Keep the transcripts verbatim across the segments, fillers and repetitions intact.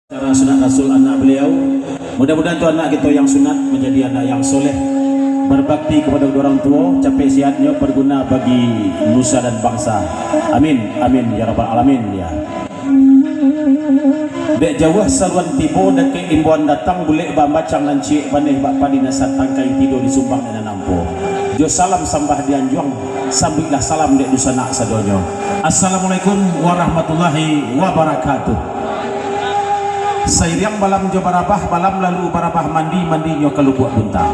Acara sunat Rasul anak beliau. Mudah-mudahan tu anak kito yang sunat manjadi anak yang soleh, berbakti kepada kedua orang tua, capek sihatnyo, berguna bagi nusa dan bangsa. Amin, amin, ya rabbal alamin, ya. Dek jauah saruan tibo, dakek imbauan datang, bulek bambacang nan ciek, paneh bak padi nan satangkai, tido di sumbang nan nampo. Jo salam sambah di anjuang, sambuiklah salam dek dunsanak sadonyo. Assalamualaikum warahmatullahi wabarakatuh. Sairiang balam jo barabah, balam lalu barabah mandi, mandinyo ka Lubuak Bunta.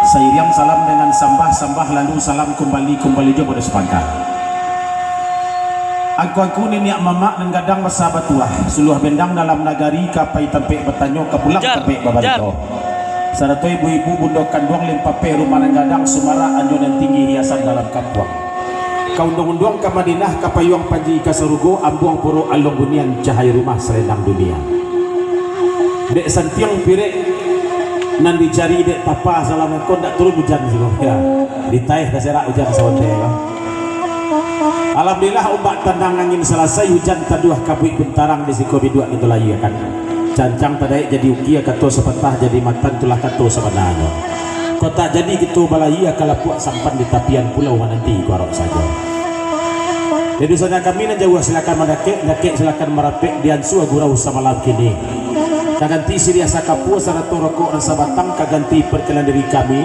Sairiang salam dengan sambah, sambah lalu salam kumbali, kumbali jo pado sapangka. Angku-angku niniak mamak nan gadang basa batuah, suluah bendang dalam nagari, ka pai tampek batanyo, ka pulang Jar, tampek jar. babarito. Sarato ibu-ibu bundo kanduang, limpapeh rumah nan gadang, sumarak anyo nan tinggi, hiasan dalam kampuang. Ka unduang-unduang ka Madinah, ka payuang panji ka sarugo, ambuang puruk aluang bunian, cahai rumah salendang dunia. Dek santiang pirek nan dicari dek tapa salam ko, ndak turun ujan siko, ya. Ditaeh taserak ujan sabonte ko. Alhamdulillah, ombak tandang angin salasai, ujan taduah kabuik buntarang, di siko biduak kito layiakan. Cancang tadaik jadi ukia, kato sapatah jadi matan, tulah kato sabananyo. Kok tak jadi kito balayia, ka lapuak sampan di tapian pulau, mananti ko arok sajo. Jadi, sanak kami nan jauah, silakan mandakek, dakek silakan marapek, di ansua gurau samalam kini. Ka ganti siriah sakapua, sarato rokok nan sabatang, ka ganti parkenalan diri kami,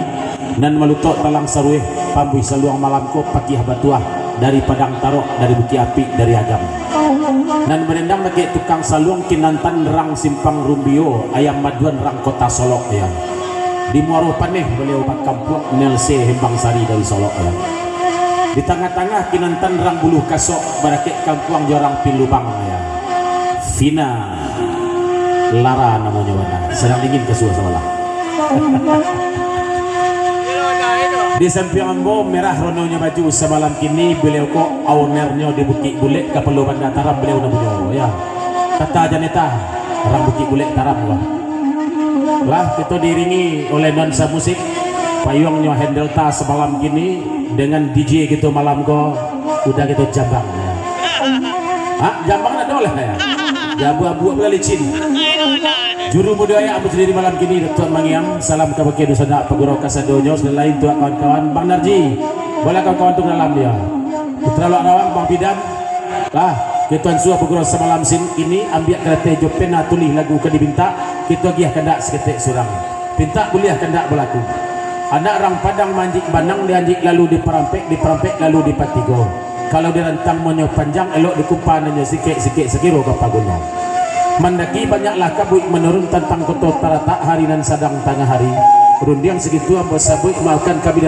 nan malutok talang sarueh, pambuih saluang malam ko, pakiah batuah dari Padang Tarok, dari Bukik Apik, dari Agam. Nan badendang dakek tukang saluang, kinantan rang Simpang Rumbio, ayam maduan rang Kota Solok, ya. Di Muaro Paneh baliau bakampuang, Nelse Hembang Sari dari Solok, ya. Di tangah-tangah kinantan rang Buluh Kasok, badakek kampuang jo rang Pilubang, ya. Fina Lara namonyo bana. Sadang dingin kasua sabalah. Di sampiang ambo, merah rononyo baju samalam kini, baliau ko owner-nyo di Bukik Bulek, kapalo banda Taram baliau namonyo, ya. Tata Janeta, rang Bukik Bulek Taram lah. Lah, kito diiringi oleh nuansa musik, payuangnyo Hendelta samalam kini, dengan D J kito malam ko, Uda kito Jambang, ya. Ha? Jambang nak doh lah, ya. Jabu-abu pula licin. Juru mudo ayak ambo sandiri malam kini, Datuak Mangiang. Salam kabake dunsanak pagurau kasadonyo, selain tu kawan-kawan, Bang Narji. Boleh kawan-kawan tu dalam dia. Putra Luak Rawang, Bang Bidan. Lah, kito ansua pagurau samalam sin, kini ambiak karateh jo pena, tulih lagu ka dipintak, kito agiah kandak saketek surang. Pintak buliah kandak balaku. Anak rang Padang maanjik banang, dianjik lalu diparampek, diparampek lalu dipatigo. Kalau dirantang monyo panjang, elok dikumpa nannyo sikek-sikek sakiro ka paguno. Mandaki banyaklah kabuik manurun, tantang koto taratak hari nan sadang tangah hari. Rundiang sagitu ambo sabuik, maafkan kami